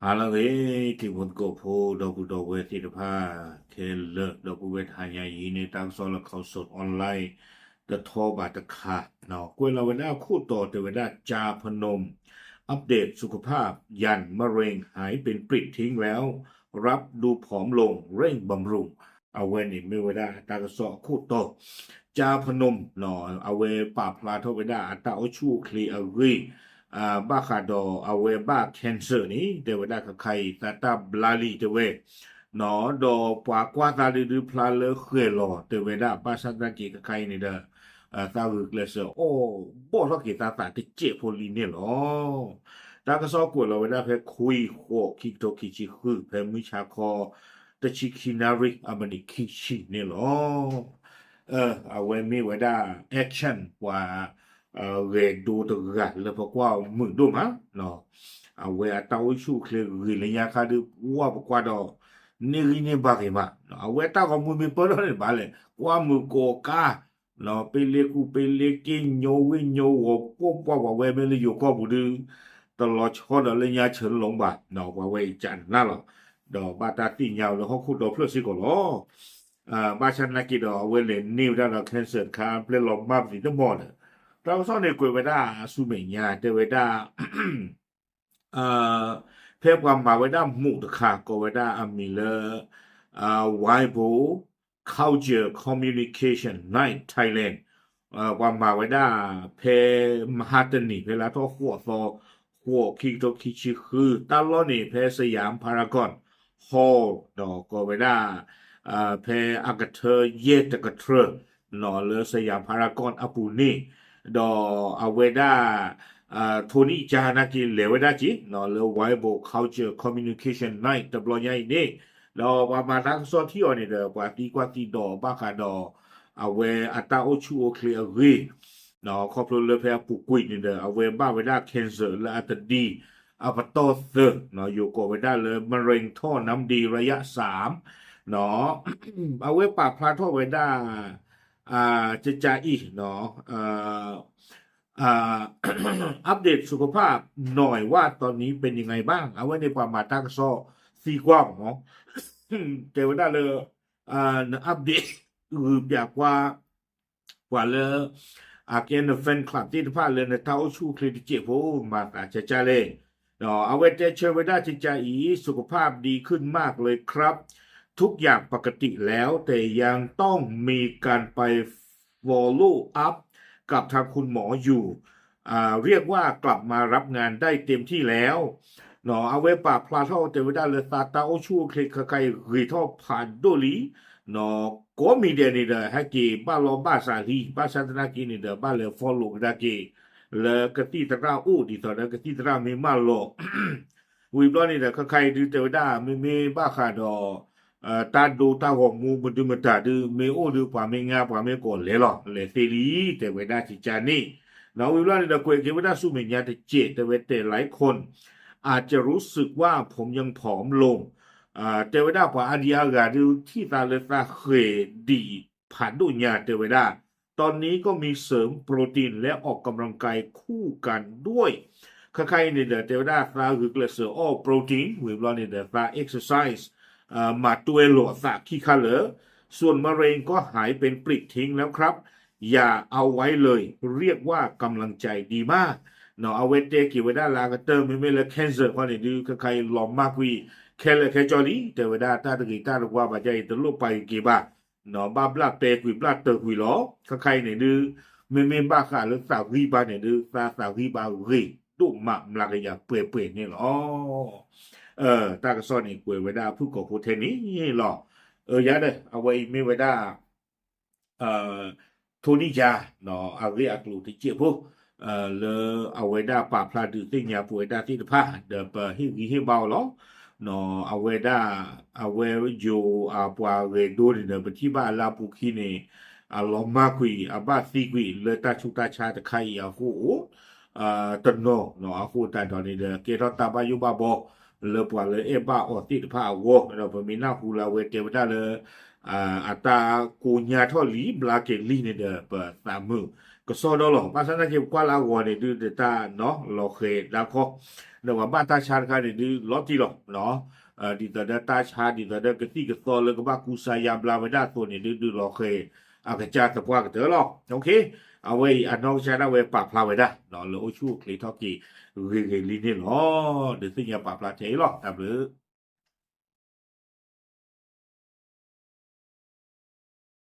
ဟါလၢအဂ့ၤ တံၤဖိသကိးဖိ ဒီပုၢ်ဒီဝဲၢ်သ့ၣ်တဖၣ်ခဲလၢာ် ဒီပုၢ်ဝဲၢ်တဟါညါအံၤန့ၣ် တၢ်ကစီၣ်လၢ Khaosod Online တထီဘၣ်တခါ ကွဲးလီၤဝဲဒၣ်အခိၣ်တီတဲဝဲဒၣ် จาพนม อัปเดตสุขภาพ ยันมะเร็งหายเป็นปลิดทิ้งแล้ว รับดูผอมลง เร่งบำรุง အဝဲန့ၣ်မ့ၢ်ဝဲဒၣ်တၢ်ကစီၣ်အခိၣ်တီ จาพนม အဝဲပာ်ဖျါထီၣ်ဝဲဒၣ်အတၢ်အိၣ်ဆူၣ်အိၣ်ချ့အဂ့ၢ် ဘၣ်ဃးဒီးအဝဲဘၣ် cancer န့ၣ် တဲဝဲဒၣ်ခဲခါအံၤ သးတၢ်ဘျါလံတဲဝဲ ဒီးပှၤကွၢ်သးဒုဒုဖျါလၢဃဲၤလီၤ တဲဝဲဒၣ် ဘၣ်ဆၣ်သနာ်က့ခဲခါအံၤန့ၣ်ဒီး သးဂုာ်ကျဲးစၢးအီၣ်ဘီၣ်ထီၣ်က့ၤသးသးတစဲးဖိလံန့ၣ်လီၤ. တၢ်ကစီၣ်ကွဲးလီၤဝဲဒၣ်ဖဲခွံဃိး ခံကထိခံဆံဃု ဖဲမုၢ်ဆါခီ တဆံခံနၣ်ရံၣ် အမံးနံးခံဆံန့ၣ်လီၤ. အဝဲမ့ၢ်ဝဲဒၣ် action ပှၤ ဂဲၤဒိတဂၤလၢပကွၢ်မုာ်ဒိၣ်မး အဝဲအတၢ်အိၣ်ဆူၣ်အိၣ်ချ့ဂ့ၤလၢညါခါဒုး ဝၢ်ပကွၢ်ဒီး န့ၢ်ဂံၢ်န့ၢ်ဘါဂ့ၤမး အဝဲတၢ်ဂီၤမူမ့ၢ်ပၢၢ်ထီၣ်န့ၣ်ဘၣ်လဲၣ် ကွၢ်မုာ်ကိးကါ ပ့လ့ကူပ့လ့က့ ညိဝ့ၢ်ညိဂီၤ ပိာ်ပှၢ်ပှၤဝဲမ့ၢ်လၢယိၤကီၢ်ပူၤဒုး တလီၤဆီဒီးလၢညါဆၢလီၤဘၣ် ပှၤဝဲအံၤကနၣ်လီၤ ဒီးဘၣ်တၢ်သ့ၣ်ညါအီၤလၢဟီၣ်ခိၣ်ဒီဖျၢၣ်စ့ၢ်ကီးလီၤ. ဘၣ်ဆၣ်သနာ်က့ဒီး အဝဲလဲၤန့ၢ်ဝဲဒၣ်ဒီး cancer တခါ ပျဲလီၤမၢ်ပသံတမီၢ်ဒီး တၢ်ကစီၣ်န့ၣ်ကွဲးဝဲဒၣ်အဆူမဲာ်ညါ တဲဝဲဒၣ် ဖဲပှၤမၤဝဲဒၣ်မူးတခါ ကိးဝဲဒၣ်အမံၤလၢ Weibo Culture Communication Night Thailand ပှၤမၤဝဲဒၣ်ဖဲမဟါတနံၤ ဖဲလါထီၣ်ဃိးသီ ဃိးခံကထိခံဆံဃု တၢ်လီၢ်န့ၣ် ဖဲ Siam Paragon Hall ဒီးကိးဝဲဒၣ် ဖဲအကထၢယဲၢ်တကထြၢ လၢ Siam Paragon အပူၤန့ၣ် ဒီးအဝဲဒၣ် ထိနံၣ်ကၠါနာ်က့လဲၤဝဲဒၣ်က့ၤ လၢ Weibo Culture Communication Night တဘျီညါအံၤန့ၣ် ဒီးပှၤမၤတၢ်ကစီၣ်ထံၣ်အီၤန့ၣ်ဒီး ပှၤသံကွၢ်သံဒိးဘၣ်ဃးဒီး အဝဲအတၢ်အိၣ်ဆူၣ်အိၣ်ချ့အဂ့ၢ် ခီဖျိလၢဖဲအပူၤကွံာ်န့ၣ်ဒီး အဝဲဘၣ်ဝဲဒၣ် cancer လၢအတဒံ အပတီၢ်သၢ ယိၤကိးဝဲဒၣ်လၢ มะเร็งท่อน้ำดีระยะสาม အဝဲပာ်ဖျါထီၣ်ဝဲဒၣ် ကကါအံၤ update สุขภาพหน่อยว่าตอนนี้เป็นยังไงบ้าง အဝဲန့ၣ်ပှၤမၤတၢ်ကစီၣ်သံကွၢ်မး တဲဝဲဒၣ်လၢ န update ဂုာ်ပြကွၢ် ပှၤလၢ အကဲန fan club သ့ၣ်တဖၣ်လၢနတၢ်အိၣ်ဆူၣ်အိၣ်ချ့တစဲးဖိ မၤသးကကါလဲၣ် အဝဲတဲဆၢဝဲဒၣ်ကကါအံၤ สุขภาพดีขึ้นมากเลยครับ ทุกอย่างปกติแล้ว แต่ยังต้องมีการไป follow up กับทางคุณหมออยู่ เรียกว่ากลับมารับงานได้เต็มที่แล้ว အဝဲပာ်ဖျါထီၣ်တဲဝဲဒၣ်လၢသးတၢ်အိၣ်ဆူၣ်အိၣ်ချ့ခဲခါအံၤဂ့ၤထီၣ်ဖးဒိၣ်လံ ကိးမံၤဒဲးန့ၣ်ဒီး ဟဲက့ၤဘၣ်လီၤဘၣ်စးလံ ဘၣ်ဆၣ်သနာ်က့န့ၣ်ဒီး ဘၣ်လဲၤ follow ကဒါက့ၤ လၢကသံၣ်သရၣ်အိၣ်ဒ်သိးဒီးကသံၣ်သရၣ်မ့ၢ်မၢလီၤ ဝံၤဘျီန့ၣ်ဒီး ခဲခါအံၤဒုးတဲဝဲဒၣ် မ့မ့ၢ်ဘၣ်ဃးဒီး တၢ်ဒိတၢ်ဂီၤမူမဒုမတၤဒုး မ့ၢ်အိၣ်ဒုးပှၤမ့ၢ်ငါပှၤမ့ၢ်ကိးလဲၤလီၤ လဲၤသ့လံ တဲဝဲဒၣ်ကကါန့ၣ် ဝံၤဘျီန့ၣ်ဒီး ကွဲးက့ၤဝဲဒၣ်ဆူမဲာ်ညါတစဲး တဲဝဲ แต่หลายคน อาจจะรู้สึกว่าผมยังผอมลง တဲဝဲဒၣ်ပှၤအါဒံအါဂၤဒုး ထံၣ်သးလၢသးဃဲၤဒံးဖးဒိၣ်ညါ တဲဝဲဒၣ် ตอนนี้ก็มีเสริมโปรตีนและออกกำลังกายคู่กันด้วย ခဲခါအံၤန့ၣ်ဒီး တဲဝဲဒၣ်သးဂုာ်ကျဲးစၢးအီၣ် protein ဝံၤဘျီန့ၣ်ဒီး သး exercise မၤတွဲလိာ်အသးခံခါလၢာ် ส่วนมะเร็งก็หายเป็นปลิดทิ้งแล้วครับ อย่าเอาไว้เลย เรียกว่ากำลังใจดีมาก အဝဲတဲက့ၤဝဲဒၣ်လၢအကတၢၢ် မ့မ့ၢ်လၢ cancer ခီန့ၣ်ဒုး ခဲခါအံၤလီၤမၢ်ကွံာ် ခဲလၢာ်ခဲကၠီလံ တဲဝဲဒၣ်တၢ်တဂ့ၤတၢ်တဝါဘၣ်ဒ်အံၤ တလိၣ်ပာ်က့ၤဘၣ် ဘၣ်ဘျၣ်ပဲာ်ကွံာ်ဘျၣ်တၢၢ်ကွံာ်လီၤ ခဲခါအံၤန့ၣ်ဒုး မ့မ့ၢ်ဘၣ်ဃးလၢသးဂံၢ်ဘါန့ၣ်ဒုး သးသးဂံၢ်ဘါဂ့ၤဒိၣ်မး မျးကယၤပှဲၤပှဲၤန့ၣ်လီၤ. တၢ်ကစီၣ်န့ၣ်ကွဲးဝဲဒၣ်ဖုၣ်ကိာ်ဖိထဲန့ၣ်လီၤ. အၢ ယၤဒီး အဝဲအံၤမ့ၢ်ဝဲဒၣ် ထိနံၣ်ယါ အဂ့ၢ်အကျိၤတစဲးဖိ လၢအဝဲဒၣ်ပာ်ဖျါဒုးသ့ၣ်ညါပဝဲဒၣ်သ့ၣ်တဖၣ် ဒီးပဟ့ၣ်ဂံၢ်ဟ့ၣ်ဘါအီၤလီၤ. အဝဲဒၣ် အဝဲယိၤအပှၤဂဲၤဒိန့ၣ်ဒီး ပထံၣ်ဘၣ်အလၢအပူၤခံန့ၣ် အလီၤမၢ်ကွံာ် အဘၣ်သံကွံာ်လၢတၢ်ဆူးတၢ်ဆါတခါအံၤအဃိအိၣ် တနီၤ အဃိသတးဒီးန့ၣ်ဒီး ကဲထီၣ်တၢ်ဘၣ်ယိၣ်ဘၣ်ဘီ လၢပှၤလၢအဲၣ်ဘၣ်အီၤသ့ၣ်တဖၣ်အဂီၢ် ဒီးပမ့ၢ်နၢ်ဟူလၢအဝဲတဲဝဲဒၣ်လၢ အတၢ်ကိညါထီၣ်လံ ဘျါက့ၤလံန့ၣ်ဒီး ပသးမုာ် ကစီဒီလီၤ. ဘၣ်ဆၣ်သနာ်က့ ပကွၢ်လၢအဂီၢ်န့ၣ်ဒုး တၢ်နီၤလီၤဃဲၤဒၣ်ခီ, ဒီးပှၤဘၣ်တၢ်ဆါတခါန့ၣ်ဒုး လီၤတံၢ်လီၤ. ဒ်သိးဒီးတၢ်ဆါ ဒ်သိးဒီးကသံၣ်ကသီလၢကဘၣ်ကူစါယါဘျါဝဲဒၣ်အသိးန့ၣ်ဒုး ဒုးလီၤဃဲၤအကစၢ်သပှၢ်ကတၢၢ်လီၤ. အဝဲအံၤအနီၢ်ကစၢ်ဒၣ်ဝဲပာ်ဖျါဝဲဒၣ် လၢအိၣ်ဆူၣ်အိၣ်ချ့ထီၣ်က့ၤဂ့ၤဂ့ၤလံန့ၣ်လီၤ. ဒုးသ့ၣ်ညါပာ်ဖျါထဲအံၤလီၤ. တၢ်ဘျုး